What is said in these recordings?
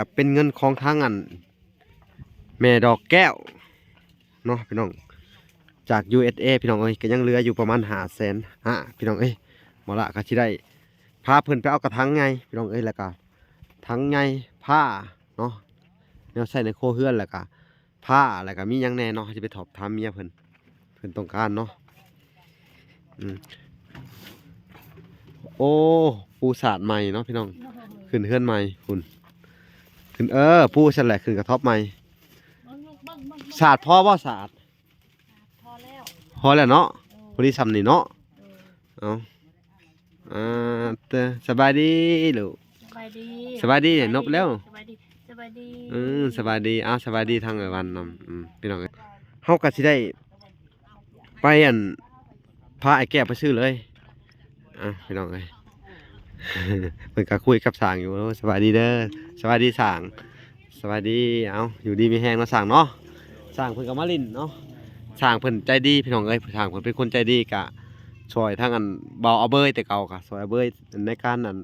ກໍເປັນເງິນຂອງທາງອັນ ແມ່ດອກແກ້ວເນາະພີ່ນ້ອງ ຈາກ ຢູເອສເອ ພີ່ນ້ອງເອີຍ ກໍຍັງເຫຼືອຢູ່ປະມານຫ້າແສນຫ້າ ພີ່ນ້ອງເອີຍ. ໝໍຫຼ້າກໍຊິໄດ້ພາເພິ່ນໄປເອົາກະຖັງໃຫຍ່ ພີ່ນ້ອງເອີຍ ແລ້ວກໍຖັງໃຫຍ່ ຜ້າເນາະ ແນວໃຊ້ໃນຄົວເຮືອນ ແລ້ວກໍຜ້າ ແລ້ວກໍມີຫຍັງແດ່ເນາະ ເຮົາຊິໄປສອບຖາມເມຍເພິ່ນ ເພິ່ນຕ້ອງການເນາະ. ອືມ ໂອ້ ປູສາດໃໝ່ເນາະພີ່ນ້ອງ ຂຶ້ນເຮືອນໃໝ່ພຸ້ນ ຂຶ້ນ ເອີ ປູຊັ້ນແຫຼະ ຂຶ້ນກະທັອບໃໝ່. ສາດພໍບໍ່ສາດ? ພໍແລ້ວ ພໍແລ້ວເນາະ ເອີ ພໍດີຊ່ຳນີ້ເນາະ ເອີ ເອົາ ອ່າ ເຕີ ສະບາຍດີລູກ ສະບາຍດີ ສະບາຍດີ ສະບາຍດີ ນົບແລ້ວ ສະບາຍດີ ສະບາຍດີ ເອີ ສະບາຍດີ ເອົາ ສະບາຍດີທາງເອື້ອຍວັນນຳ ອືມ ພີ່ນ້ອງເອີຍ ເຮົາກໍຊິໄດ້ໄປ ອັນ ພາອ້າຍແກ້ວໄປຊື້ເລີຍ ອ່ະ ພີ່ນ້ອງເອີຍ ເພິ່ນກໍຄຸຍກັບຊ່າງຢູ່ ໂອ້ ສະບາຍດີເດີ ສະບາຍດີຊ່າງ ສະບາຍດີ ເອົາ ຢູ່ດີມີແຮງເນາະຊ່າງເນາະ ຊ່າງເພິ່ນກໍມາຫຼິ້ນເນາະ ຊ່າງເພິ່ນໃຈດີພີ່ນ້ອງເອີຍ ຊ່າງເພິ່ນເປັນຄົນໃຈດີ ກະຊ່ອຍທາງອັນບ່າວອາເບີຍ ແຕ່ເກົ່າກໍຊ່ອຍອາເບີຍໃນການອັນ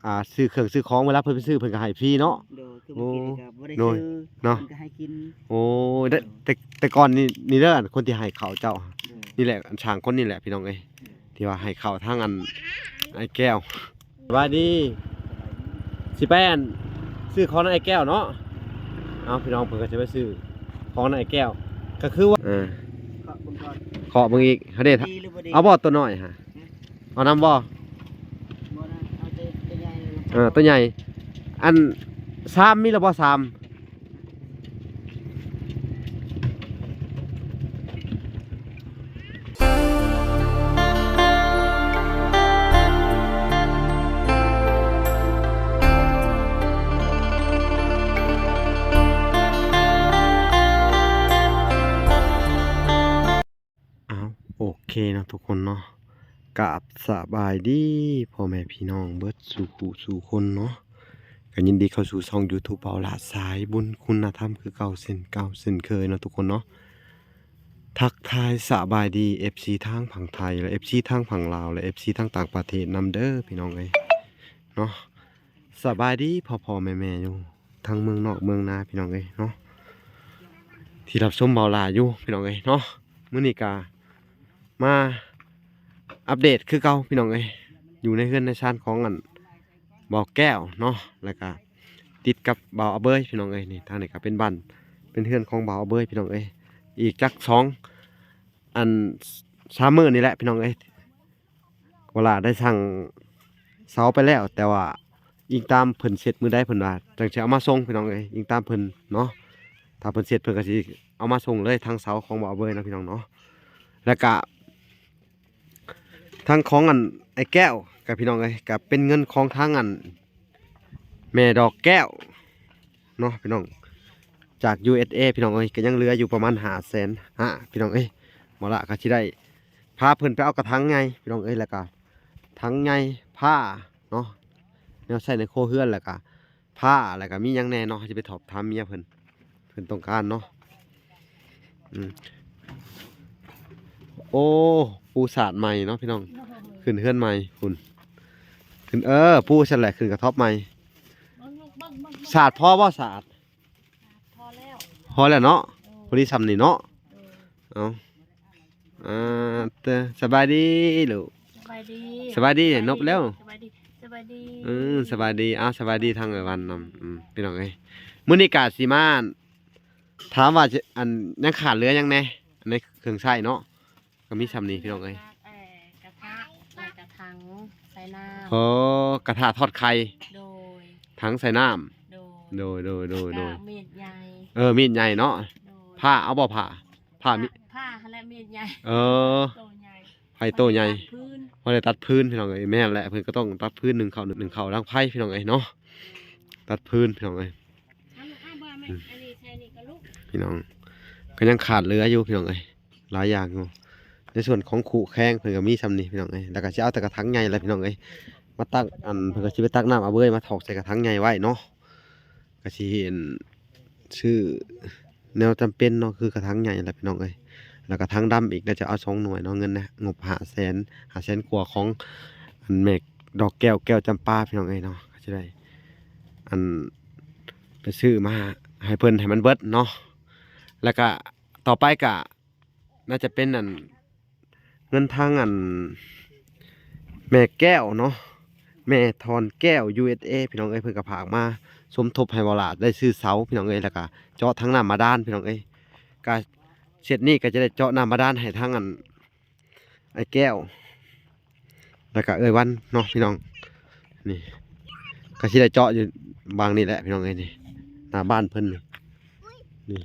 ອ່າ ຊື້ເຄື່ອງຊື້ຂອງ ເວລາເພິ່ນໄປຊື້ເພິ່ນກໍໃຫ້ຟຣີເນາະ ໂດຍ ຄືເມື່ອກີ້ນີ້ກໍບໍ່ໄດ້ ໂດຍ ຊື້ ເນາະ ເພິ່ນກໍໃຫ້ກິນ ໂອ້ຍ ແຕ່ ແຕ່ ແຕ່ກ່ອນນີ້ ນີ້ເດີ ອັນຄົນທີ່ໃຫ້ເຂົ້າເຈົ້າ ໂດຍ ນີ້ແຫຼະ ອັນຊ່າງຄົນນີ້ແຫຼະ ພີ່ນ້ອງເອີຍ ທີ່ວ່າໃຫ້ເຂົ້າທາງອັນອ້າຍແກ້ວ ສະບາຍດີ ຊິໄປອັນຊື້ຂອງນຳອ້າຍແກ້ວເນາະ ເອົາ ພີ່ນ້ອງ ເພິ່ນກໍຊິໄປຊື້ຂອງນຳອ້າຍແກ້ວ ກໍຄືວ່າ ເອີ ເຄາະເບິ່ງກ່ອນ ເຄາະເບິ່ງອີກ ເຮົາເດ້ ດີຫຼືບໍ່ດີ ເອົາບໍ່ຕົວນ້ອຍຫະ ເອົານຳບໍ່? ບໍ່ນະ ເອົາແຕ່ຕົວໃຫຍ່ ເອີ ຕົວໃຫຍ່ ອັນຊາມມີແລ້ວບໍ່ ຊາມ? ອ້າວ ໂອເຄເນາະທຸກຄົນເນາະ ກາບສະບາຍດີພໍ່ແມ່ພີ່ນ້ອງເບິດສູ່ຜູ້ສູ່ຄົນເນາະ ກໍຍິນດີເຂົ້າສູ່ຊ່ອງຢູທູບ ເບົາຫຼ້າ ສາຍບຸນຄຸນນະທຳ ຄືເກົ່າເຊັ່ນເກົ່າເຊັ່ນເຄີຍເນາະທຸກຄົນເນາະ. ທັກທາຍສະບາຍດີເອັຟຊີທາງຝັ່ງໄທ ແລະ ເອັຟຊີທາງຝັ່ງລາວ ແລະ ເອັຟຊີທາງຕ່າງປະເທດນຳເດີພີ່ນ້ອງເອີຍເນາະ. ສະບາຍດີພໍ່ໆແມ່ໆຢູ່ທັງເມືອງນອກເມືອງນາພີ່ນ້ອງເອີຍເນາະ ທີ່ຮັບຊົມເບົາຫຼ້າຢູ່ພີ່ນ້ອງເອີຍເນາະ. ມື້ນີ້ກະມາອັບເດດຄືເກົ່າພີ່ນ້ອງເອີຍ ຢູ່ໃນເຮືອນໃນຊານຂອງອັນ ບ່າວແກ້ວເນາະ ແລ້ວກະຕິດກັບບ່າວອາເບີຍພີ່ນ້ອງເອີຍ. ນີ້ທາງນີ້ກະເປັນບ້ານເປັນເຮືອນຂອງບ່າວອາເບີຍພີ່ນ້ອງເອີຍ. ອີກຈັກສອງ ອັນ ສາມມື້ນີ້ແຫຼະພີ່ນ້ອງເອີຍ ເວລາໄດ້ສັ່ງເສົາໄປແລ້ວ ແຕ່ວ່າອີງຕາມເພິ່ນເສັດມື້ໃດເພິ່ນວ່າຈັ່ງຊິເອົາມາສົ່ງພີ່ນ້ອງເອີຍ ອີງຕາມເພິ່ນເນາະ. ຖ້າເພິ່ນເສັດເພິ່ນກໍຊິເອົາມາສົ່ງເລີຍ ທັງເສົາຂອງບ່າວອາເບີຍເນາະພີ່ນ້ອງເນາະ ແລ້ວກະ ທັງຂອງອັນອ້າຍແກ້ວກັບພີ່ນ້ອງເອີຍ ກໍເປັນເງິນຂອງທາງອັນແມ່ດອກແກ້ວເນາະພີ່ນ້ອງ ຈາກ ຢູເອສເອ ພີ່ນ້ອງເອີຍ ກໍຍັງເຫຼືອຢູ່ປະມານຫ້າແສນຫ້າພີ່ນ້ອງເອີຍ. ໝໍລະກໍຊິໄດ້ພາເພິ່ນໄປເອົາກະຖັງໃຫຍ່ພີ່ນ້ອງເອີຍ ແລ້ວກະຖັງໃຫຍ່ ຜ້າເນາະ ແນວໃຊ້ໃນຄົວເຮືອນ ແລ້ວກະ ຜ້າ ແລ້ວກໍມີຫຍັງແດ່ເນາະ ເຮົາຊິໄປສອບຖາມເມຍເພິ່ນ ເພິ່ນຕ້ອງການເນາະ. ອືມ ໂອ້ ປູສາດໃໝ່ເນາະພີ່ນ້ອງ ຂຶ້ນເຮືອນໃໝ່ພຸ້ນ ຂຶ້ນ ເອີ ປູຊັ້ນແຫຼະ ຂຶ້ນກະທັອບໃໝ່. ສາດພໍບໍ່ສາດ? ພໍແລ້ວ ພໍແລ້ວເນາະ ເອີ ພໍດີຊ່ຳນີ້ເນາະ ເອີ ເອົາ ອ່າ ເຕີ ສະບາຍດີລູກ ສະບາຍດີ ສະບາຍດີ ສະບາຍດີ ນົບແລ້ວ ສະບາຍດີ ສະບາຍດີ ເອີ ສະບາຍດີ ອ້າວ ສະບາຍດີທາງເອື້ອຍວັນນຳ ອືມ ພີ່ນ້ອງເອີຍ. ມື້ນີ້ກະຊິມາຖາມວ່າ ອັນ ຍັງຂາດເຫຼືອຫຍັງແດ່ ໃນເຄື່ອງໃຊ້ເນາະ ກໍມີຊ່ຳນີ້ພີ່ນ້ອງເອີຍ. ເອີ ກະທະ ແລ້ວກະຖັງໃສ່ນ້ຳ ໂອ້ ກະທະທອດໄຂ່ ໂດຍ ຖັງໃສ່ນ້ຳ ໂດຍ ໂດຍ ໂດຍ ໂດຍ ແລ້ວກະມີດໃຫຍ່ ເອີ ມີດໃຫຍ່ເນາະ ໂດຍ ພ້າ ເອົາບໍ່ພ້າ? ພ້າມີ ພ້າຫັ້ນແຫຼະມີດໃຫຍ່ ເອີ ໂຕໃຫຍ່ ໄຟໂຕໃຫຍ່ ພໍໄດ້ຕັດຟືນ ພໍໄດ້ຕັດຟືນພີ່ນ້ອງເອີຍ. ແມ່ນແຫຼະ ເພິ່ນກໍຕ້ອງຕັດຟືນ ໜຶ້ງເຂົ້າ ໜຶ້ງເຂົ້າດັງໄຟພີ່ນ້ອງເອີຍເນາະ ຕັດຟືນພີ່ນ້ອງເອີຍ. ອືມ ພີ່ນ້ອງ ກໍຍັງຂາດເຫຼືອຢູ່ພີ່ນ້ອງເອີຍ ຫຼາຍຢ່າງຢູ່. ໃນສ່ວນຂອງຄຸແຄງເພິ່ນກໍມີຊ່ຳນີ້ພີ່ນ້ອງເອີຍ ແລ້ວກໍຊິເອົາແຕ່ກະຖັງໃຫຍ່ແຫຼະພີ່ນ້ອງເອີຍ ມາຕັກ ອັນ ເພິ່ນກໍຊິໄປຕັກນ້ຳເອົາເບີຍມາຖອກໃສ່ກະຖັງໃຫຍ່ໄວ້ເນາະ. ກະຊິ ອັນ ຊື້ແນວຈຳເປັນເນາະ ຄືກະຖັງໃຫຍ່ແຫຼະພີ່ນ້ອງເອີຍ ແລ້ວກະຖັງດຳອີກ ໜ້າຈະເອົາສອງໜ່ວຍເນາະ. ເງິນນະ ງົບຫ້າແສນ ຫ້າແສນກວ່າຂອງ ອັນ ແມ່ດອກແກ້ວ ແກ້ວຈຳປາພີ່ນ້ອງເອີຍເນາະ ກໍຈະໄດ້ ອັນ ຊື້ມາໃຫ້ເພິ່ນໃຫ້ມັນເບິດເນາະ. ແລ້ວກະຕໍ່ໄປກະໜ້າຈະເປັນອັນ ເງິນທາງອັນ ແມ່ແກ້ວເນາະ ແມ່ທອນແກ້ວ ຢູເອສເອ ພີ່ນ້ອງເອີຍ ເພິ່ນກໍຝາກມາສົມທົບໃຫ້ບໍ່ຫຼ້າໄດ້ຊື້ເສົາ ພີ່ນ້ອງເອີຍ ແລ້ວກໍເຈາະທາງນ້ຳບາດານ ພີ່ນ້ອງເອີຍ. ກະເສັດນີ້ກໍຈະໄດ້ເຈາະນ້ຳບາດານໃຫ້ທາງອັນ ອ້າຍແກ້ວ ແລ້ວກະເອື້ອຍວັນເນາະ ພີ່ນ້ອງ. ນີ້ ກໍຊິໄດ້ເຈາະຢູ່ບາງນີ້ແຫຼະ ພີ່ນ້ອງເອີຍ ນີ້ ໜ້າບ້ານເພິ່ນນີ້. ນີ້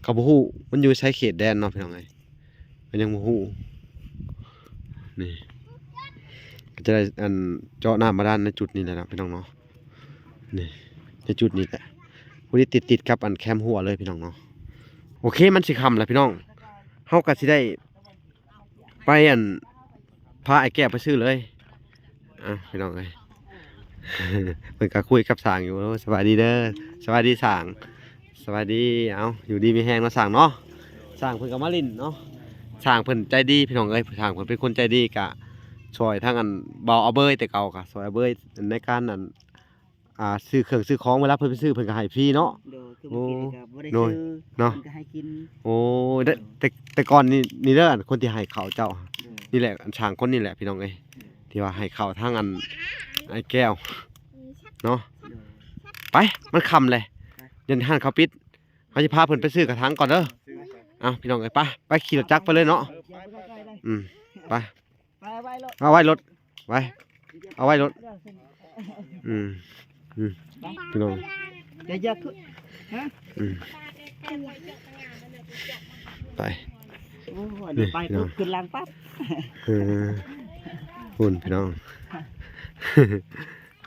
ກໍບໍ່ຮູ້ມັນຢູ່ໃສເຂດແດນເນາະ ພີ່ນ້ອງເອີຍ ກໍຍັງບໍ່ຮູ້. ນີ້ ກໍຈະໄດ້ອັນເຈາະນ້ຳບາດານໃນຈຸດນີ້ແຫຼະເນາະ ພີ່ນ້ອງເນາະ. ນີ້ ໃນຈຸດນີ້ແຫຼະ ພໍດີຕິດໆກັບອັນແຄມຮົ້ວເລີຍ ພີ່ນ້ອງເນາະ. ໂອເຄ ມັນຊິຄ່ຳແລ້ວ ພີ່ນ້ອງ ເຮົາກໍຊິໄດ້ ໄປອັນ ພາອ້າຍແກ້ວໄປຊື້ເລີຍ. ອ່ະ ພີ່ນ້ອງເອີຍ ເພິ່ນກໍຄຸຍກັບຊ່າງຢູ່. ໂອ້ ສະບາຍດີເດີ ສະບາຍດີຊ່າງ ສະບາຍດີ. ເອົ້າ ຢູ່ດີມີແຮງເນາະຊ່າງເນາະ. ຊ່າງເພິ່ນກໍມາຫຼິ້ນເນາະ ຊ່າງເພິ່ນໃຈດີ ພີ່ນ້ອງເອີຍ ຊ່າງເພິ່ນເປັນຄົນໃຈດີ ກະຊ່ອຍທາງອັນ ບ່າວອາເບີຍ ແຕ່ເກົ່າກໍຊ່ອຍອາເບີຍໃນການອັນ ອ່າ ຊື້ເຄື່ອງຊື້ຂອງ ເວລາເພິ່ນໄປຊື້ເພິ່ນກໍໃຫ້ຟຣີເນາະ. ໂດຍ ຄື ໂອ້ ເມື່ອກີ້ນີ້ກໍບໍ່ໄດ້ ໂດຍ ຊື້ ເນາະ ເພິ່ນກໍໃຫ້ກິນ. ໂອ້ ໄດ້ ແຕ່ ແຕ່ກ່ອນນີ້ ນີ້ເດີ ອັນຄົນທີ່ໃຫ້ເຂົ້າເຈົ້າ ໂດຍ ນີ້ແຫຼະ ອັນຊ່າງຄົນນີ້ແຫຼະ ພີ່ນ້ອງເອີຍ ໂດຍ ທີ່ວ່າໃຫ້ເຂົ້າທາງອັນ ອ້າຍແກ້ວເນາະ. ໂດຍ ໄປ ມັນຄ່ຳແຫຼະ ໄປ ຢ້ານຮ້ານເຂົາປິດ. ເຮົາຊິພາເພິ່ນໄປຊື້ກະຖາງກ່ອນເດີ. ເອົາ ພີ່ນ້ອງເອີຍ ໄປ ໄປຂີ່ລົດຈັກໄປເລີຍເນາະ. ເອີ ອືມ ໄປ ໄປ ໄວ້ລົດ ເອົາໄວ້ລົດ ໄວ້ ເອົາໄວ້ລົດ. ອືມ ອືມ ພີ່ນ້ອງ ຢ່າ ຢ່າຂຶ້ນ ຮະ ອືມ ໄປ ໂອ້ຍ ນີ້ ໄປ ພີ່ນ້ອງ ປຸບຂຶ້ນຫຼັງປັບ. ເອີ ພຸ້ນ ພີ່ນ້ອງ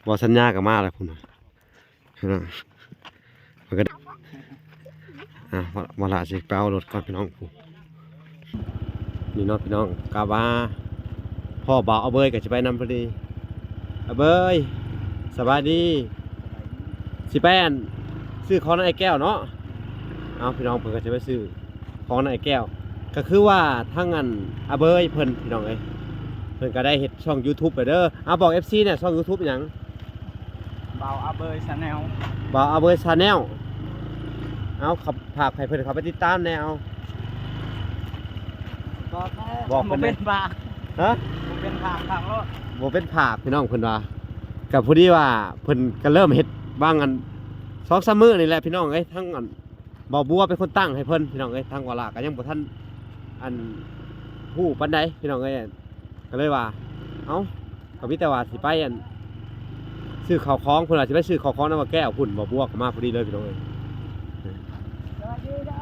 ບໍ່ສັນຍາກໍມາແລ້ວພຸ້ນ. ພີ່ນ້ອງ ມັນກໍ ອ່າ ວາລະຊິໄປເອົາລົດກ່ອນ ພີ່ນ້ອງ. ນີ້ເນາະ ພີ່ນ້ອງ ກະວ່າພໍ່ບ່າວອາເບີຍກໍຊິໄປນຳພໍດີ. ອາເບີຍ ສະບາຍດີ ຊິໄປອັນ ຊື້ຂອງນຳອ້າຍແກ້ວເນາະ. ເອົາ ພີ່ນ້ອງ ເພິ່ນກໍຊິໄປຊື້ ຂອງນຳອ້າຍແກ້ວ ກໍຄືວ່າທາງອັນ ອາເບີຍເພິ່ນ ພີ່ນ້ອງເອີຍ ເພິ່ນກໍໄດ້ເຮັດຊ່ອງຢູທູບແລ້ວເດີ. ເອົາ ບອກເອັຟຊີແດ່ ຊ່ອງຢູທູບຫຍັງ? ບ່າວອາເບີຍ Channel ບ່າວອາເບີຍ Channel. ເອົາ ເຂົາ ຝາກໃຫ້ເພິ່ນເຂົ້າໄປຕິດຕາມແດ່. ເອົາ ບອກແດ່ ບອກເພິ່ນແດ່ ບໍ່ເປັນພາກ ຮະ ບໍ່ເປັນພາກ ພາກໂລດ ບໍ່ເປັນພາກ ພີ່ນ້ອງ ເພິ່ນວ່າ. ກໍພໍດີວ່າເພິ່ນກໍເລີ່ມເຮັດຫວ່າງອັນ ສອງສາມມື້ນີ້ແຫຼະ ພີ່ນ້ອງເອີຍ ທາງອັນ ບ່າວບົວເປັນຄົນຕັ້ງໃຫ້ເພິ່ນ ພີ່ນ້ອງເອີຍ. ທາງວາລະກໍຍັງບໍ່ທັນອັນຮູ້ປານໃດ ພີ່ນ້ອງເອີຍ ກໍເລີຍວ່າ ເອົ້າ ກໍມີແຕ່ວ່າຊິໄປອັນ ຊື້ເຂົ້າຂອງ ເພິ່ນວ່າຊິໄປຊື້ເຂົ້າຂອງນຳບ່າວແກ້ວພຸ້ນ ບ່າວບົວກໍມາພໍດີເລີຍ ພີ່ນ້ອງເອີຍ. ສະບາຍດີເດີ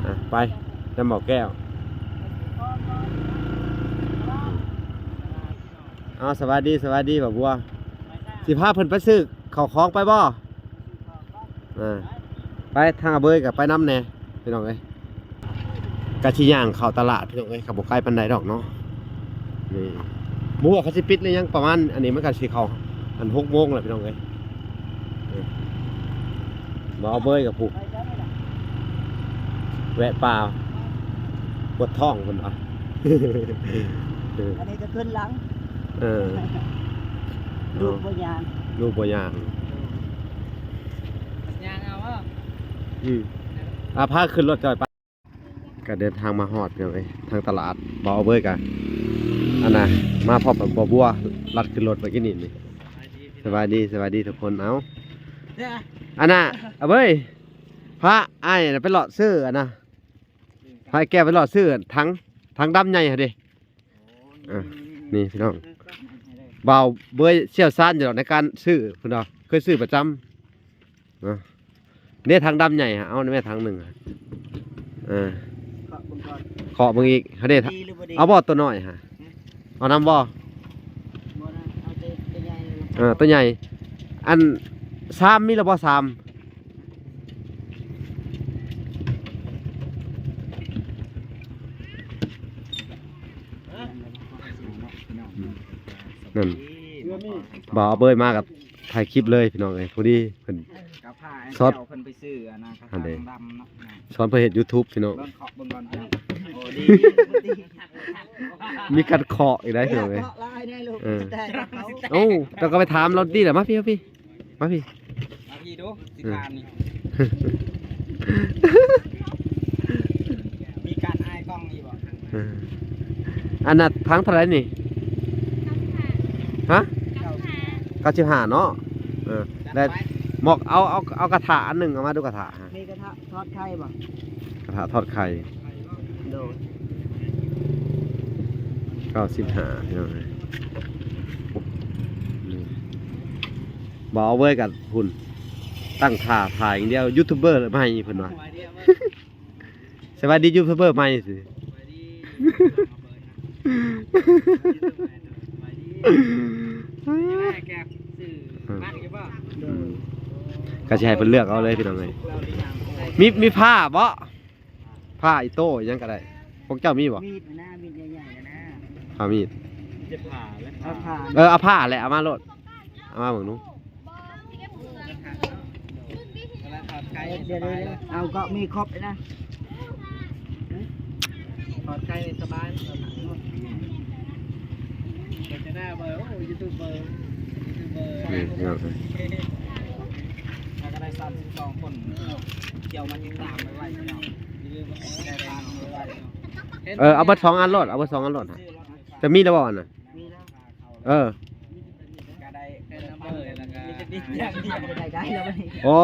ອ່ະ ໄປນຳບ່າວແກ້ວ. ເອົາ ສະບາຍດີ ສະບາຍດີ ບ່າວບົວ ຊິພາເພິ່ນໄປຊື້ເຂົ້າຂອງໄປບໍ່? ອ່າ ໄປ ທາງອາເບີຍກໍໄປນຳແດ່ ພີ່ນ້ອງເອີຍ. ກະຊິຍ່າງເຂົ້າຕະຫຼາດ ພີ່ນ້ອງເອີຍ ກໍບໍ່ໄກປານໃດດອກເນາະ. ນີ້ ບໍ່ຮູ້ວ່າເຂົາຊິປິດຫຼືຍັງ ປະມານ ອັນນີ້ມັນກໍຊິເຂົ້າອັນ ຫົກໂມງແລ້ວ ພີ່ນ້ອງເອີຍ. ນີ້ ບ່າວອາເບີຍກັບຜູ້ ແວະປ່າ ປວດທ້ອງເພິ່ນວ່າ. ອັນນີ້ກໍຂຶ້ນຫຼັງ ເອີ ລູກບໍ່ຍ່າງ ລູກບໍ່ຍ່າງ ຍ່າງເອົາ ອືມ ອ່າ ພາຂຶ້ນລົດຈອຍໄປ. ກໍເດີນທາງມາຮອດ ພີ່ນ້ອງເອີຍ ທາງຕະຫຼາດ ບ່າວອາເບີຍກະ ອັນນ່າ ມາພ້ອມກັບບ່າວບົວ ລັດຂຶ້ນລົດມາກິນນີ້. ນີ້ ສະບາຍດີ ສະບາຍດີທຸກຄົນ. ເອົ້າ ອັນນ່າ ອາເບີຍ ພາອ້າຍໄປເລາະຊື້ ອັນນ່າ ພາແກ້ວໄປເລາະຊື້ຖັງ ຖັງດຳໃຫຍ່ຫັ້ນເດ້. ອ່ະ ນີ້ພີ່ນ້ອງ ບ່າວເບີຍຊ່ຽວຊານຢູ່ດອກໃນການຊື້ ເພິ່ນວ່າເຄີຍຊື້ປະຈຳເນາະ. ເດ້ ຖັງດຳໃຫຍ່ ເອົາແມ່ຖັງໜຶ່ງ. ເອີ ເຄາະເບິ່ງກ່ອນ ເຄາະເບິ່ງອີກ ເຮົາເດ້ ດີຫຼືບໍ່ດີ ເອົາບໍ່ຕົວນ້ອຍຫະ? ເອົານຳບໍ່? ບໍ່ນະ ເອົາແຕ່ຕົວໃຫຍ່. ເອີ ຕົວໃຫຍ່ ອັນຊາມມີແລ້ວບໍ່? ຊາມ ນັ້ນ ບ່າວເບີຍມາກັບ ຖ່າຍຄລິບເລີຍ ພີ່ນ້ອງເອີຍ. ພໍດີເພິ່ນ ກັບພາອ້າຍ ສອນ ແກ້ວເພິ່ນໄປຊື້ອັນນັ້ນ ອັນເດ້ ດຳເນາະ ສອນເພິ່ນເຮັດຢູທູບ ພີ່ນ້ອງ. ເບິ່ງເຄາະເບິ່ງກ່ອນ ໂອ້ ດີ ມີການເຄາະອີກໄດ໋ ພີ່ນ້ອງເອີຍ. ເຄາະຫຼາຍແນ່ລູກ ເອີ ແຕ່ເຂົາ ໂອ້ ເຈົ້າກໍໄປຖາມລາວຕິລະ. ມາພີ່ ມາພີ່ ມາພີ່. ดูสิทานนี่ มีการอ้ายกล้องอีกบ่ เออ อันนั้นพังเท่าไหร่นี่ ฮะ เก้าสิบห้า เนาะ เออ จัดไป แล้วมอก เอา เอา เอากระทะอันหนึ่ง เอามาดูกระทะ มีกระทะทอดไข่บ่ กระทะทอดไข่ โดย เก้าสิบห้า พี่น้องเอ้ย นี่ บ่าวเว้ยกับหุ่น ตั้งท่าถ่ายอย่างเดียว ยูทูบเบอร์ใหม่เพิ่นว่า สวัสดียูทูบเบอร์ใหม่สิ ก็สิให้เพิ่นเลือกเอาเลยพี่น้องเอ้ย มี มีผ้าบ่ ผ้าอีโต้หยังก็ได้ พวกเจ้ามีบ่ มีดนะ มีดใหญ่ๆนะ ผ้ามีด จะผ่าแล้ว เอาผ่า เออ เอาผ้าแหละ เอามาโลด เอามาเบิ่งดู เดี๋ยวๆๆ เอาก็มีครบเลยนะ ถอดไข่สบาย เดี๋ยวจะหน้าเบอร์ โอ้ ยูทูบเบอร์ ยูทูบเบอร์ นี่ แล้วก็ได้สามสิบสองคน เกี่ยวมาติดตามไว้ไว้พี่น้อง อย่าลืมกดติดตามไว้ไว้พี่น้อง เออ เอาเบิดสองอันโลด เอาเบิดสองอันโลด จะมีแล้วบ่อันน่ะ มีแล้ว เออ ก็ได้แค่นัมเบอร์แล้วก็ มีแต่ติดอย่างเดียว ได้ ได้แล้วบัดนี้ โอ้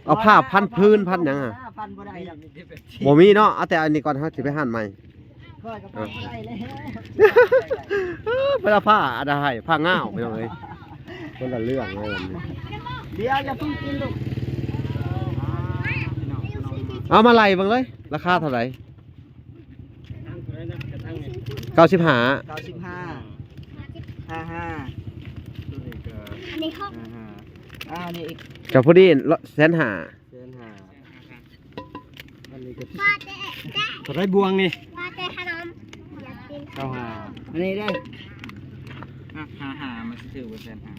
เอาผ้าพันพื้นพันหยังอะ พันบ่ได้ดอก บ่มีเนาะ เอาแต่อันนี้ก่อน เฮาสิไปหั่นใหม่ ข้อยก็พันบ่ได้แล้ว เออ เพิ่นเอาผ้าอันใดให้ ผ้าง่าวพี่น้องเอ้ย คนละเรื่องเลยอันนี้ เดี๋ยวอย่าเพิ่งกินลูก เอามาไล่เบิ่งเลย ราคาเท่าไหร่ เก้าสิบห้า เก้าสิบห้า ห้าห้า อันนี้หก ห้าห้า อ่า นี่อีก ก็พอดีแสนห้า แสนห้า อันนี้ก็ ว่าแต่ เท่าไหร่บ่วงนี่ ว่าแต่ขนม อยากกิน เก้าห้า อันนี้เด้อ ห้าห้า มันสิถือว่าแสนห้า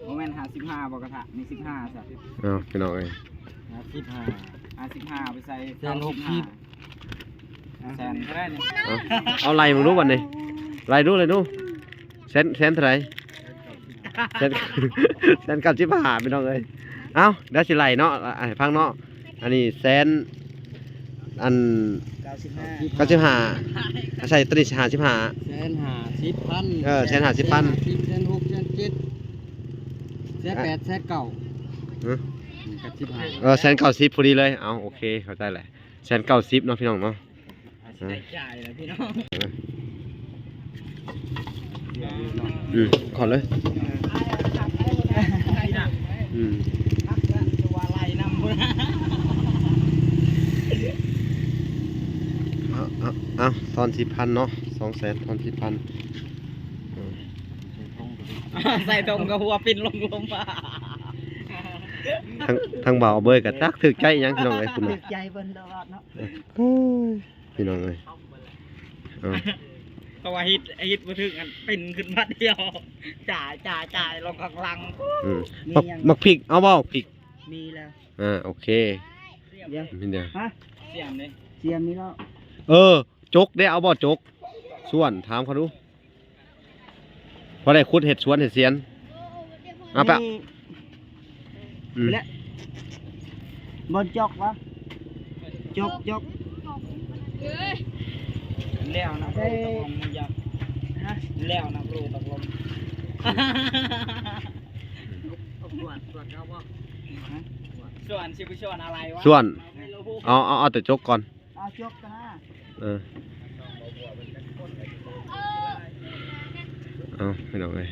บ่แม่นห้าสิบห้าบ่กระทะ นี่สิบห้าซะ เอ้า พี่น้องเอ้ย ห้าสิบห้า ห้าสิบห้า เอาไปใส่ แสนหกสิบ แสนก็ได้นี่ เอา เอาไล่มึงดูบัดนี้ ไล่ดู ไล่ดู แสน แสนเท่าไหร่ แสน แสนเก้าสิบห้า พี่น้องเอ้ย เอ้า เดี๋ยวสิไล่เนาะ อ่ะ ให้ฟังเนาะ อันนี้แสน อัน เก้าสิบห้า เก้าสิบห้า ใส่ตัวนี้ห้าสิบห้า แสนห้าสิบพัน เออ แสนห้าสิบพัน แสนห้าสิบ แสนหก แสนเจ็ด แสนแปด แสนเก้า ฮะ เก้าสิบห้า เออ แสนเก้าสิบพอดีเลย เอา โอเค เข้าใจแหละ แสนเก้าสิบเนาะพี่น้องเนาะ สิได้จ่ายแล้วพี่น้อง อืม ขอเลย อืม เอา เอา เอา ทอนสิบพันเนาะ สองแสน ทอนสิบพัน อืม ใส่ตรงกับหัวปิ่นลงลม ทาง ทางบ่าวเบยก็จักถืกใจหยังพี่น้องเอ้ย คุณ ถืกใจเพิ่นตลอดเนาะ เอ้ย พี่น้องเอ้ย เอ้า เพราะว่าฮิต ฮิตบ่ถึงอัน ปิ้นขึ้นมาเดียว จ่าย จ่าย จ่าย ลงข้างหลัง อืม มี บัก ยัง บักพริก เอาบ่พริก มีแล้ว อ่า โอเค เดี๋ยว มีเดียว ฮะ เสียมนี่ เสียมมีแล้ว เออ จกเด้ เอาบ่จก ส่วน ถามเขาดู พอได้ขุดเฮ็ดสวนเฮ็ดเสียน เอาไป นี่ อืม และ บ่จกวะ จก จก แล้วนะ โอ้ ตกลง ฮะ แล้วนะ โอ้ ตกลง ส่วน ส่วนเขาบ่ ฮะ ส่วน สิไปส่วนอะไรวะ ส่วน เราไม่รู้ เอา เอา เอาแต่จกก่อน เอาจกกันนะ เออ เอาพี่น้องเอ้ย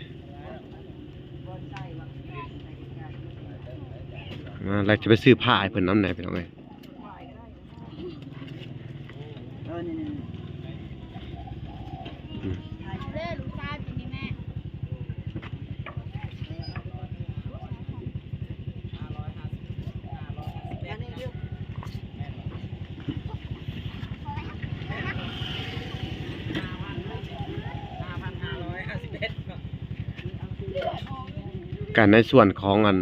มา แล้วจะไปซื้อผ้าให้เพิ่นนำแหน่พี่น้องเอ้ย เออ นี่ นี่ นี่ อืม เด้อ ลูกสาวกินนี่แม่ กะในส่วนของอัน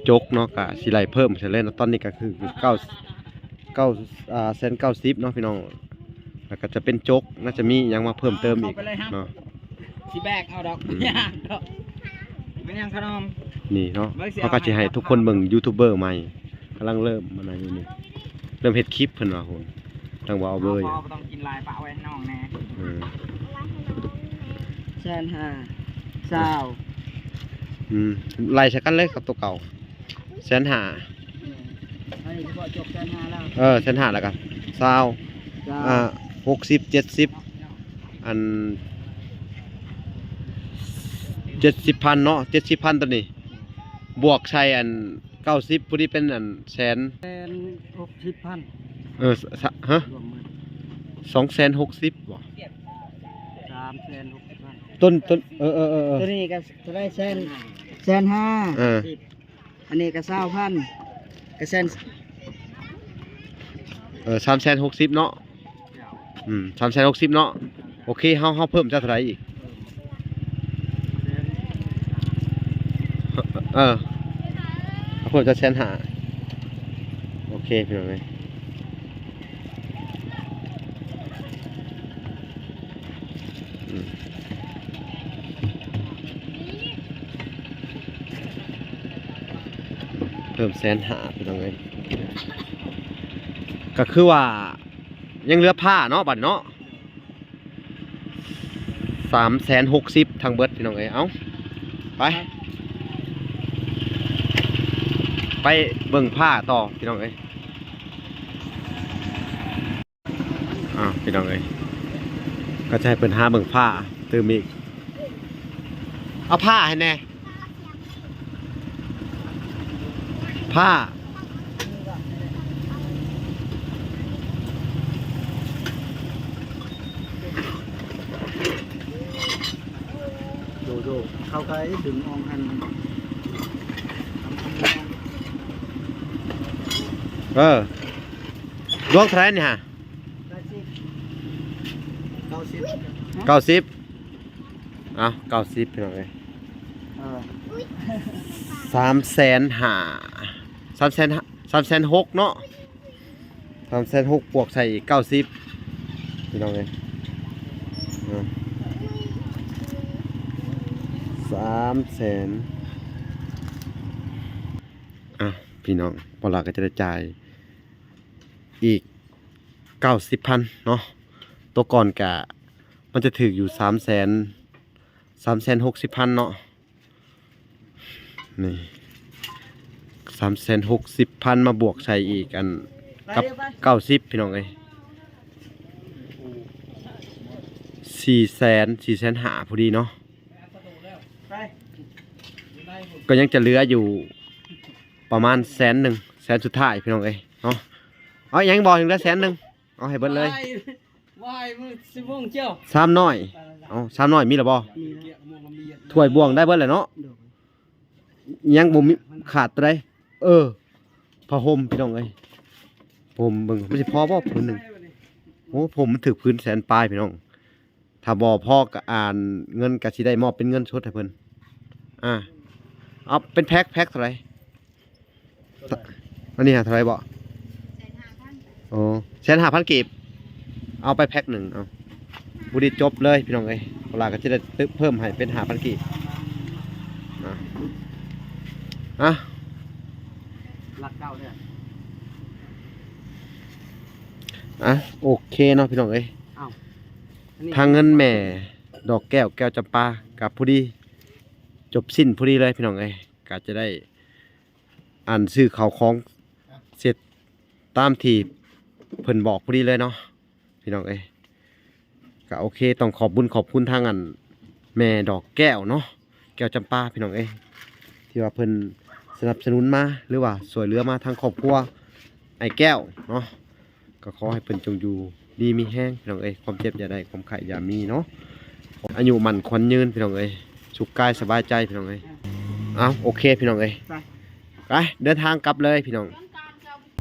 จกเนาะ กะสิไล่เพิ่มใส่เลยเนาะ ตอนนี้กะคือเก้า เก้า อ่า แสนเก้าสิบเนาะพี่น้อง แล้วกะจะเป็นจก น่าจะมีหยังมาเพิ่มเติมอีก เอาไปเลยครับ เนาะ สิแบกเอาดอก อืม ยากดอก ແມ່ນຫຍັງຂະໜົມ? ນີ້ເນາະ ເບິ່ງຊິ ເຮົາກໍຊິໃຫ້ທຸກຄົນເບິ່ງຢູທູບເບີໃໝ່ ກຳລັງເລີ່ມມາໃນນີ້ ເລີ່ມເຮັດຄລິບເພິ່ນວ່າພຸ້ນ ທາງບ່າວເບີຢູ່ ເຮົາບໍ່ຕ້ອງກິນຫຼາຍ ປະໄວ້ໃຫ້ນ້ອງແດ່. ອືມ ແສນຫ້າ ຊາວ ອືມ ໄລ່ໃສ່ກັນເລີຍກັບຕົວເກົ່າ ແສນຫ້າ ອືມ ອັນນີ້ສະເພາະຈົກແສນຫ້າແລ້ວ ເອີ ແສນຫ້າ ແລ້ວກໍຊາວ ຊາວ ອ່າ ຫົກສິບ ເຈັດສິບ ອັນ ເຈັດສິບພັນເນາະ ເຈັດສິບພັນຕົວນີ້ ບວກໃສ່ອັນເກົ້າສິບ ພໍດີເປັນອັນແສນ ແສນຫົກສິບພັນ ເອີ ສະ ສະ ຮະ ລວມໝົດ ສອງແສນຫົກສິບບໍ່? ສາມແສນຫົກສິບພັນ ຕົ້ນ ຕົ້ນ ເອີ ເອີ ເອີ ເອີ ຕົວນີ້ກໍເທົ່າໃດ ແສນ ແສນຫ້າ ເອີ ອັນນີ້ກໍຊາວພັນ ກໍແສນ ເອີ ສາມແສນຫົກສິບເນາະ ອືມ ສາມແສນຫົກສິບເນາະ ໂອເຄ ເຮົາ ເຮົາເພີ່ມຈັກເທົ່າໃດອີກ? ເອີ ເຮົາເພີ່ມຈັກແສນຫ້າ ໂອເຄ ພີ່ນ້ອງເອີຍ ອືມ ເພີ່ມແສນຫ້າ ພີ່ນ້ອງເອີຍ ກໍຄືວ່າຍັງເຫຼືອຜ້າເນາະ ບັດເນາະ ສາມແສນຫົກສິບທັງເບິດ ພີ່ນ້ອງເອີຍ ເອົາ ໄປ ໄປເບິ່ງຜ້າຕໍ່ ພີ່ນ້ອງເອີຍ. ອ້າວ ພີ່ນ້ອງເອີຍ ກໍຈະໃຫ້ເພິ່ນຫາເບິ່ງຜ້າຕື່ມອີກ ເອົາຜ້າໃຫ້ແດ່ ຜ້າ ໂດ ໂດ ເຂົ້າໄປດຶງອອກຫັ້ນ ເອີ ລວງເທົ່າໃດນີ້ຫະ? ເກົ້າສິບ ເກົ້າສິບ ເອົ້າ ເກົ້າສິບ ພີ່ນ້ອງເອີຍ ເອີ ສາມແສນຫ້າ ສາມແສນ ສາມແສນຫົກເນາະ ສາມແສນຫົກ ບວກໃສ່ອີກເກົ້າສິບ ພີ່ນ້ອງເອີຍ ເອີ ສາມແສນ ອ່ະ ພີ່ນ້ອງ ບໍ່ຫຼາຍກໍຈະໄດ້ຈ່າຍອີກ ເກົ້າສິບພັນເນາະ ຕົວກ່ອນກະ ມັນຈະຖືກຢູ່ສາມແສນ ສາມແສນຫົກສິບພັນເນາະ ນີ້ ສາມແສນຫົກສິບພັນ ມາບວກໃສ່ອີກ ອັນ ກັບເກົ້າສິບ ພີ່ນ້ອງເອີຍ ສີ່ແສນ ສີ່ແສນຫ້າ ພໍດີເນາະ ກໍຍັງຈະເຫຼືອຢູ່ປະມານແສນໜຶ່ງ ແສນສຸດທ້າຍ ພີ່ນ້ອງເອີຍເນາະ ເອົາຫຍັງບໍ່ ຍັງເຫຼືອແສນໜຶ່ງ ເອົາໃຫ້ເບິດເລີຍ ວາຍ ວາຍ ມື້ສິບໂມງເຈົ້າ ຊາມນ້ອຍ ເອົາ ຊາມນ້ອຍມີແລ້ວບໍ່? ມີແລ້ວ ຖ້ວຍບ່ວງໄດ້ເບິດແລ້ວເນາະ ໂດຍ ຍັງບໍ່ມີ ຂາດຕົວໃດ? ເອີ ຜ້າຫົ່ມ ພີ່ນ້ອງເອີຍ ຜົມເບິ່ງ ມັນຊິພໍບໍ່ ຜືນໜຶ່ງ ໂອ້ ຜົມມັນຖືກຜືນແສນປາຍ ພີ່ນ້ອງ ຖ້າບໍ່ພໍກໍ ອັນ ເງິນກໍຊິໄດ້ມອບເປັນເງິນສົດໃຫ້ເພິ່ນ ອ່າ ເອົາເປັນແພັກ ແພັກເທົ່າໃດ? ອັນນີ້ຫາເທົ່າໃດເບາະ? ແສນຫ້າພັນ ໂອ້ ແສນຫ້າພັນກີບ ເອົາໄປແພັກໜຶ່ງ ເອົາ ພໍດີຈົບເລີຍ ພີ່ນ້ອງເອີຍ ເວລາກໍຈະໄດ້ເພີ່ມໃຫ້ເປັນຫ້າພັນກີບ ອ່ະ ອ່ະ ຫຼັກເກົ້າເດີ ອ່ະ ໂອເຄເນາະ ພີ່ນ້ອງເອີຍ ເອົ້າ ທາງເງິນແມ່ດອກແກ້ວ ແກ້ວຈຳປາ ກໍພໍດີ ຈົບສິ້ນພໍດີເລີຍ ພີ່ນ້ອງເອີຍ ກໍຈະໄດ້ ອັນ ຊື້ເຂົ້າຂອງເສັດຕາມທີ່ເພິ່ນບອກພໍດີເລີຍເນາະ ພີ່ນ້ອງເອີຍ ກໍໂອເຄ ຕ້ອງຂອບບຸນຂອບຄຸນທາງ ອັນ ແມ່ດອກແກ້ວເນາະ ແກ້ວຈຳປາ ພີ່ນ້ອງເອີຍ ທີ່ວ່າເພິ່ນສະໜັບສະໜູນມາ ຫຼືວ່າຊ່ວຍເຫຼືອມາທາງຄອບຄົວອ້າຍແກ້ວເນາະ ກໍຂໍໃຫ້ເພິ່ນຈົ່ງຢູ່ດີມີແຮງ ພີ່ນ້ອງເອີຍ ຄວາມເຈັບຢ່າໄດ້ ຄວາມໄຂ້ຢ່າມີເນາະ ອາຍຸໝັ້ນຂວັນຍືນ ພີ່ນ້ອງເອີຍ ສຸກກາຍສະບາຍໃຈ ພີ່ນ້ອງເອີຍ ເອົາ ໂອເຄ ພີ່ນ້ອງເອີຍ ໄປ ໄປ ເດີນທາງກັບເລີຍ ພີ່ນ້ອງ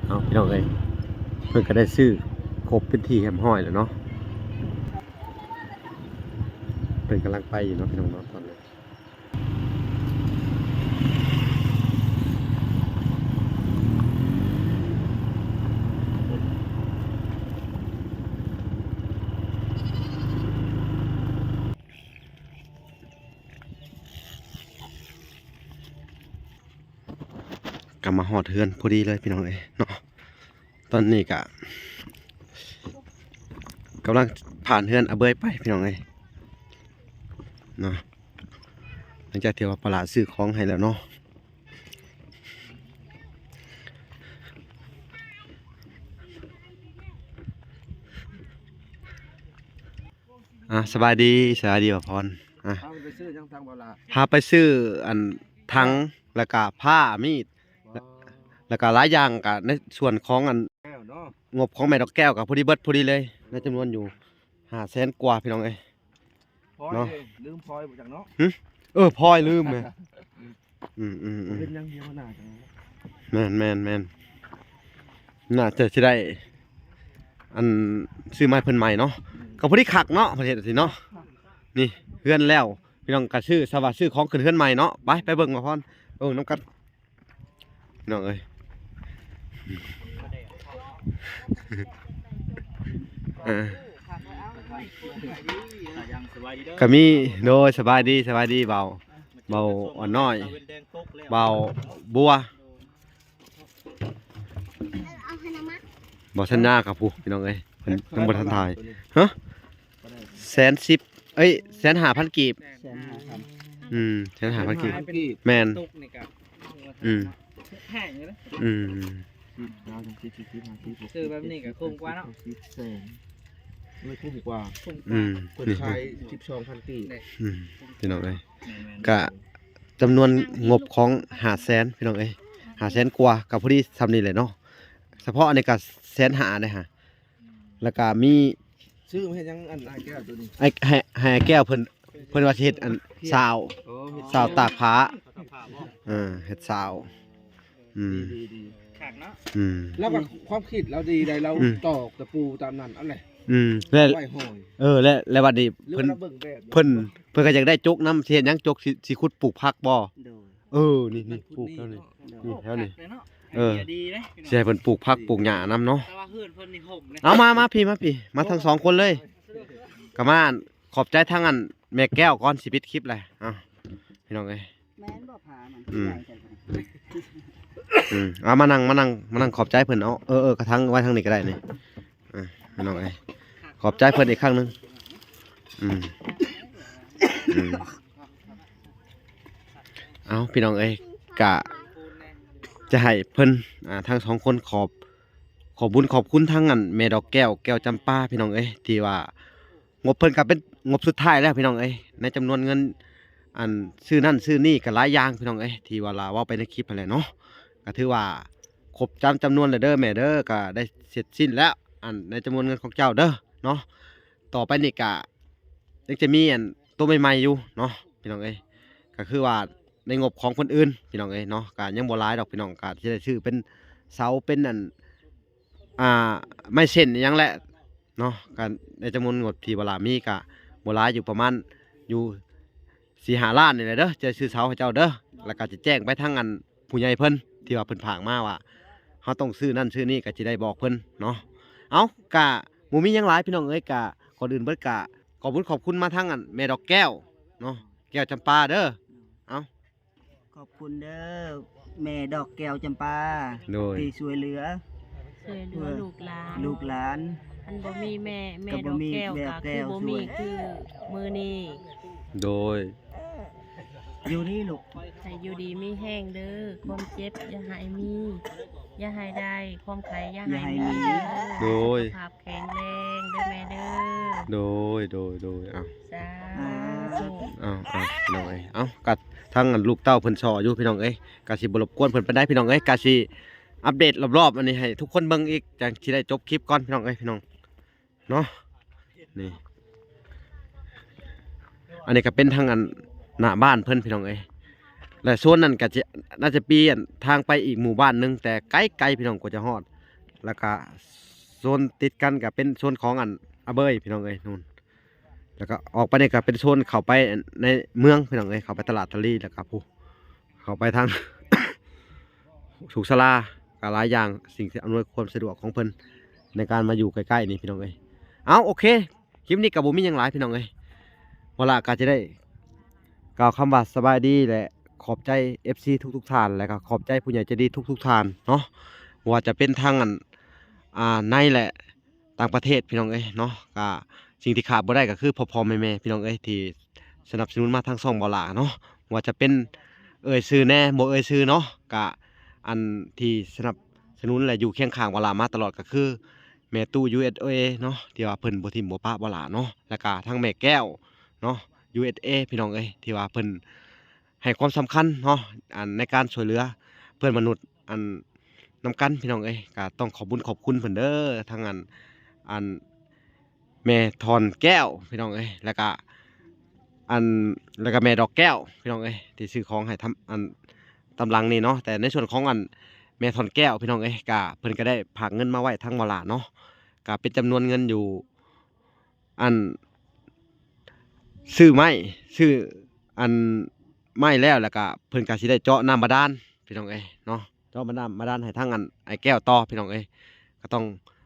ເອົາ ພີ່ນ້ອງເອີຍ ເພິ່ນກໍໄດ້ຊື້ຄົບເປັນທີ່ຮຽບຮ້ອຍແລ້ວເນາະ ເພິ່ນກຳລັງໄປຢູ່ເນາະ ພີ່ນ້ອງເນາະ ຕອນນີ້. ກໍມາຮອດເຮືອນພໍດີເລີຍພີ່ນ້ອງເອີຍເນາະ. ຕອນນີ້ກໍກຳລັງຜ່ານເຮືອນອາເບີຍໄປພີ່ນ້ອງເອີຍເນາະ. ຫຼັງຈາກທີ່ວ່າປາຫຼ້າຊື້ຂອງໃຫ້ແລ້ວເນາະ. ອ່າ ສະບາຍດີ ສະບາຍດີ ບ່າວພອນ. ອ່າ ພາໄປຊື້ຫຍັງທາງບ່າວຫຼ້າ? ພາໄປຊື້ອັນຖັງ ແລ້ວກະຜ້າ ມີດ ແລ້ວກະຫຼາຍຢ່າງ ກະໃນສ່ວນຂອງອັນ ແກ້ວເນາະ ງົບຂອງແມ່ດອກແກ້ວ ກະພໍດີເບິດພໍດີເລີຍ ໃນຈຳນວນຢູ່ຫ້າແສນກວ່າພີ່ນ້ອງເອີຍ. ພອຍ ເນາະ ເດ້ ລືມພອຍບໍ່ຈັກເນາະ. ຫຶ? ເອີ ພອຍລືມເລີຍ. ອືມໆໆ ເປັນຫຍັງເດວໜ້າຈັ່ງ ແມ່ນໆໆ ໜ້າຈະຊິໄດ້ອັນ ຊື້ມາໃຫ້ເພິ່ນໃໝ່ເນາະ. ອືມ ກໍພໍດີຄັກເນາະ ເພິ່ນເຮັດຈັ່ງຊີ້ເນາະ. ນີ້ເຮືອນແລ້ວ ພີ່ນ້ອງກໍຊື້ ສະວ່າຊື້ຂອງຂຶ້ນເຮືອນໃໝ່ເນາະ. ໄປ ໄປເບິ່ງມາພອນ ເບິ່ງນຳກັນພີ່ນ້ອງເອີຍ. ເອີ ກໍມີ ໂດຍ ສະບາຍດີ ສະບາຍດີ ເບົາ ເບົາອ່ອນນ້ອຍ ເບົາບົວ ເບົາສັນຍາກັບຜູ້ ພີ່ນ້ອງເອີຍ ເພິ່ນຍັງບໍ່ທັນຖ່າຍ. ຮະ? ແສນສິບ ເອີຍ ແສນຫ້າພັນກີບ. ແສນຫ້າພັນ ອືມ ແສນຫ້າພັນກີບ ແມ່ນ. ອືມ ອືມ ຊື້ແບບນີ້ກໍຄຸ້ມກວ່າເນາະ. ແສນ ມັນຄຸ້ມກວ່າ ອືມ ເພິ່ນຂາຍສິບສອງພັນກີບ. ອືມ ພີ່ນ້ອງເອີຍ ກະຈຳນວນງົບຂອງຫ້າແສນ ພີ່ນ້ອງເອີຍ ຫ້າແສນກວ່າ ກະພໍດີສ່ຳນີ້ແຫຼະເນາະ. ສະເພາະອັນນີ້ກະແສນຫ້າເດ້ຫະ ແລ້ວກະມີ ຊື້ມາເຮັດຫຍັງ ອັນອ້າຍແກ້ວໂຕນີ້? ໃຫ້ ໃຫ້ອ້າຍແກ້ວເພິ່ນ ເພິ່ນວ່າຊິເຮັດອັນຊາວ ໂອ້ ເຮັດຊາວຕາກຜ້າ. ເອີ ເຮັດຊາວ. ອືມ ດີໆ ຄັກເນາະ. ອືມ ລາວກໍຄວາມຄິດລາວດີໄດ໋ ລາວ ອືມ ຕອກຕະປູຕາມນັ້ນ ອັນແຫຼະ. ອືມ ແລະ ໄວ້ຫ້ອຍ ເອີ ແລະ ແລະບັດນີ້ເພິ່ນ ເພິ່ນ ເພິ່ນກໍຢາກໄດ້ຈົກນຳ ຊິເຮັດຫຍັງຈົກ ຊິ ຊິຂຸດປູກຜັກບໍ່? ໂດຍ ເອີ ນີ້ ນີ້ ມັນຂຸດ ປູກແຖວນີ້ ນີ້ເນາະ ນີ້ແຖວນີ້. ເອີ ໄອເດຍດີເດ້ ຊິໃຫ້ເພິ່ນປູກຜັກປູກຫຍ້ານຳເນາະ. ແຕ່ວ່າເຮືອນເພິ່ນນີ້ຮົ່ມເດ້. ເອົາມາ ມາພີ້ ມາພີ້ ມາທັງສອງຄົນເລີຍ. ກໍມາ ຂອບໃຈທາງອັນແມ່ແກ້ວກ່ອນ ຊິປິດຄລິບແຫຼະ. ເອົາ ພີ່ນ້ອງເອີຍ ແມ່ນບໍ່ພາມັນ ອືມ ໃຫຍ່ແທ້. ອືມ ເອົາມານັ່ງ ມານັ່ງ ມານັ່ງຂອບໃຈເພິ່ນເອົາ. ເອີໆ ກະທັງໄວ້ທາງນີ້ກໍໄດ້ນີ້. ອ່າ ພີ່ນ້ອງເອີຍ ຂອບໃຈເພິ່ນອີກຄັ້ງໜຶ່ງ. ອືມ ອືມ ເອົາ ພີ່ນ້ອງເອີຍ ກະຈະໃຫ້ເພິ່ນ ອ່າ ທັງສອງຄົນຂອບ ຂອບບຸນຂອບຄຸນທາງອັນແມ່ດອກແກ້ວ ແກ້ວຈຳປາ ພີ່ນ້ອງເອີຍ ທີ່ວ່າ ງົບເພິ່ນກໍເປັນງົບສຸດທ້າຍແລ້ວພີ່ນ້ອງເອີຍ ໃນຈຳນວນເງິນອັນຊື້ນັ້ນຊື້ນີ້ກໍຫຼາຍຢ່າງພີ່ນ້ອງເອີຍ ທີ່ວ່າລາເວົ້າໄປໃນຄລິບຫັ້ນແຫຼະເນາະ. ກໍຖືວ່າຄົບຕາມຈຳນວນແລ້ວເດີແມ່ເດີ ກໍໄດ້ເສັດສິ້ນແລ້ວ ອັນໃນຈຳນວນເງິນຂອງເຈົ້າເດີເນາະ. ຕໍ່ໄປນີ້ກໍຍັງຈະມີອັນໂຕໃໝ່ໆຢູ່ເນາະພີ່ນ້ອງເອີຍ ກໍຄືວ່າ ໃນງົບຂອງຄົນອື່ນພີ່ນ້ອງເອີຍເນາະ ກະຍັງບໍ່ຫຼາຍດອກພີ່ນ້ອງ ກະຊິໄດ້ຊື້ເປັນເສົາເປັນອັນ ອ່າ ໄມ້ເສັ້ນອີ່ຫຍັງແຫຼະເນາະ. ກະໃນຈຳນວນງົບທີ່ວ່າຫຼາມີກະບໍ່ຫຼາຍ ຢູ່ປະມານຢູ່ສີ່ຫ້າລ້ານນີ້ແຫຼະເດີ ຈະຊື້ເສົາໃຫ້ເຈົ້າເດີ. ແລ້ວກະຈະແຈ້ງໄປທາງອັນຜູ້ໃຫຍ່ເພິ່ນທີ່ວ່າເພິ່ນຝາກມາວ່າ ເຮົາຕ້ອງຊື້ນັ້ນຊື້ນີ້ ກະຊິໄດ້ບອກເພິ່ນເນາະ. ເອົ້າ ກະບໍ່ມີຫຍັງຫຼາຍພີ່ນ້ອງເອີຍ ກະກ່ອນອື່ນເບິດກະ ຂອບຄຸນຂອບຄຸນມາທາງອັນແມ່ດອກແກ້ວເນາະ ແກ້ວຈຳປາເດີ. ເອົ້າ ຂອບຄຸນເດີ ແມ່ດອກແກ້ວຈຳປາ ໂດຍ ທີ່ຊ່ວຍເຫຼືອ ຊ່ວຍເຫຼືອ ເອີ ລູກຫຼານ ລູກຫຼານ. ຄັນບໍ່ມີແມ່ ແມ່ດອກແກ້ວ ກໍບໍ່ມີ ກໍຄືບໍ່ມີຄືມື້ນີ້ ໂດຍ ຢູ່ນີ້ລູກ ໃຫ້ຢູ່ດີມີແຮງເດີ ຄວາມເຈັບຢ່າໃຫ້ມີ ຢ່າໃຫ້ໄດ້ ຄວາມໄຂ້ຢ່າໃຫ້ມີ ຢ່າໃຫ້ມີ ໂດຍ ສຸຂະພາບແຂງແຮງເດີແມ່ເດີ ໂດຍ ໂດຍ ໂດຍ. ເອົ້າ ສາທຸ ເອົ້າ ເອົ້າ ພີ່ນ້ອງເອີຍ ເອົ້າ ກະທາງອັນລູກເຕົ້າເພິ່ນຊໍຢູ່ພີ່ນ້ອງເອີຍ ກະຊິບໍ່ລົບກວນເພິ່ນປານໃດພີ່ນ້ອງເອີຍ ກະຊິອັບເດດລອບໆ ອັນນີ້ໃຫ້ທຸກຄົນເບິ່ງອີກ ຈັ່ງຊິໄດ້ຈົບຄລິບກ່ອນພີ່ນ້ອງເອີຍ ພີ່ນ້ອງເນາະ. ນີ້ ອັນນີ້ກະເປັນທາງອັນໜ້າບ້ານເພິ່ນພີ່ນ້ອງເອີຍ ແລະ ໂຊນນັ້ນກະຈະ ໜ້າຈະປ່ຽນທາງໄປອີກໝູ່ບ້ານໜຶ່ງ ແຕ່ໄກໆ ພີ່ນ້ອງ ກວ່າຈະຮອດ. ແລ້ວກະໂຊນຕິດກັນກະເປັນໂຊນຂອງອັນອາເບີຍ ພີ່ນ້ອງເອີຍ ນູ້ນ. ແລ້ວກໍອອກໄປນີ້ກໍເປັນໂຊນເຂົ້າໄປໃນເມືອງພີ່ນ້ອງເອີຍ ເຂົ້າໄປຕະຫຼາດທະລີ ແລ້ວກໍຜູ້ ເຂົ້າໄປທາງສຸກສາລາ ກໍຫຼາຍຢ່າງ ສິ່ງທີ່ອຳນວຍຄວາມສະດວກຂອງເພິ່ນໃນການມາຢູ່ໃກ້ໆ ນີ້ພີ່ນ້ອງເອີຍ. ເອົ້າ ໂອເຄ ຄລິບນີ້ກໍບໍ່ມີຫຍັງຫຼາຍພີ່ນ້ອງເອີຍ ວາລະກໍຈະໄດ້ກ່າວຄຳວ່າສະບາຍດີ ແລະ ຂ ຂອບໃຈເອັຟຊີທຸກໆທ່ານ ແລະກໍຂອບໃຈຜູ້ໃຫຍ່ໃຈດີທຸກໆທ່ານເນາະ ບໍ່ວ່າຈະເປັນທັງອັນ ອ່າ ໃນ ແລະ ຕ່າງປະເທດ ພີ່ນ້ອງເອີຍເນາະ. ກໍສິ່ງທີ່ຂາດບໍ່ໄດ້ກໍຄືພໍ່ໆແມ່ໆ ພີ່ນ້ອງເອີຍ ທີ່ສະໜັບສະໜູນມາທາງຊ່ອງບໍ່ຫຼ້າເນາະ ບໍ່ວ່າຈະເປັນເອີ່ຍຊື່ແດ່ ບໍ່ເອີ່ຍຊື່ເນາະ ກໍອັນທີ່ສະໜັບສະໜູນ ແລະ ຢູ່ຄຽງຂ້າງບໍ່ຫຼ້າມາຕະຫຼອດ ກໍຄືແມ່ຕູ້ ຢູເອສເອ ເນາະ ທີ່ວ່າເພິ່ນບໍ່ຖິ້ມບໍ່ປະບໍ່ຫຼ້າເນາະ ແລ້ວກໍທັງແມ່ແກ້ວເນາະ ຢູເອສເອ ພີ່ນ້ອງເອີຍ ທີ່ວ່າເພິ່ນໃຫ້ຄວາມສຳຄັນເນາະ ອັນໃນການຊ່ວຍເຫຼືອເພື່ອນມະນຸດ ອັນນຳກັນ ພີ່ນ້ອງເອີຍ. ກໍຕ້ອງຂອບບຸນຂອບຄຸນເພິ່ນເດີ ທັງອັນ ອັນ ແມ່ທອນແກ້ວ ພີ່ນ້ອງເອີຍ ແລ້ວກະ ອັນ ແລ້ວກະແມ່ດອກແກ້ວ ພີ່ນ້ອງເອີຍ ທີ່ຊື້ຂອງໃຫ້ທຳ ອັນ ຕາມຫຼັງນີ້ເນາະ. ແຕ່ໃນສ່ວນຂອງ ອັນ ແມ່ທອນແກ້ວ ພີ່ນ້ອງເອີຍ ກະເພິ່ນກະໄດ້ຝາກເງິນມາໄວ້ທາງບໍ່ຫຼ້າເນາະ ກະເປັນຈຳນວນເງິນຢູ່ ອັນ ຊື້ໄມ້ ຊື້ ອັນ ໄມ້ແລ້ວ ແລ້ວກະເພິ່ນກະຊິໄດ້ເຈາະນ້ຳບາດານ ພີ່ນ້ອງເອີຍເນາະ ເຈາະມານ້ຳບາດານໃຫ້ທາງອັນອ້າຍແກ້ວຕໍ່ ພີ່ນ້ອງເອີຍ. ກໍຕ້ອງ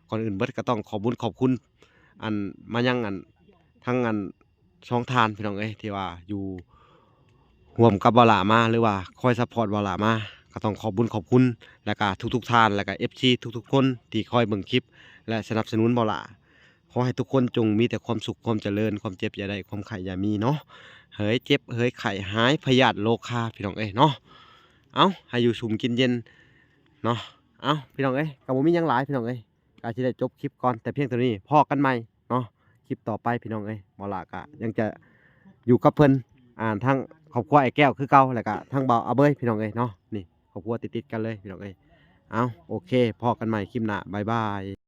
ກ່ອນອື່ນເບິດກໍຕ້ອງຂອບບຸນຂອບຄຸນ ອັນ ມາຍັງອັນທັງອັນສອງທ່ານ ພີ່ນ້ອງເອີຍ ທີ່ວ່າຢູ່ຮ່ວມກັບບ່າວຫຼ້າມາ ຫຼືວ່າຄອຍຊັບພອດບ່າວຫຼ້າມາ ກໍຕ້ອງຂອບບຸນຂອບຄຸນ ແລ້ວກະທຸກໆທ່ານ ແລ້ວກະເອັຟຊີທຸກໆຄົນທີ່ຄອຍເບິ່ງຄລິບ ແລະ ສະໜັບສະໜູນບ່າວຫຼ້າ. ຂໍໃຫ້ທຸກຄົນຈົ່ງມີແຕ່ຄວາມສຸກຄວາມຈະເລີນ ຄວາມເຈັບຢ່າໄດ້ ຄວາມໄຂ້ຢ່າມີເນາະ ເຫີຍເຈັບເຫີຍໄຂ້ຫາຍພະຍາດໂລຄາ ພີ່ນ້ອງເອີຍເນາະ. ເອົ້າ ໃຫ້ຢູ່ຊຸ່ມກິນເຢັນເນາະ. ເອົ້າ ພີ່ນ້ອງເອີຍ ກໍບໍ່ມີຫຍັງຫຼາຍ ພີ່ນ້ອງເອີຍ ກໍຊິໄດ້ຈົບຄລິບກ່ອນແຕ່ພຽງເທົ່ານີ້ ພໍ້ກັນໃໝ່ເນາະ ຄລິບຕໍ່ໄປ ພີ່ນ້ອງເອີຍ. ບ່າວຫຼ້າກໍຍັງຈະຢູ່ກັບເພິ່ນ ອ່າ ທັງຄອບຄົວອ້າຍແກ້ວຄືເກົ່າ ແລ້ວກໍທັງບ່າວອາເບີຍ ພີ່ນ້ອງເອີຍເນາະ. ນີ້ຄອບຄົວຕິດໆກັນເລີຍ ພີ່ນ້ອງເອີຍ. ເອົ້າ ໂອເຄ ພໍ້ກັນໃໝ່ຄລິບໜ້າ ບາຍບາຍ.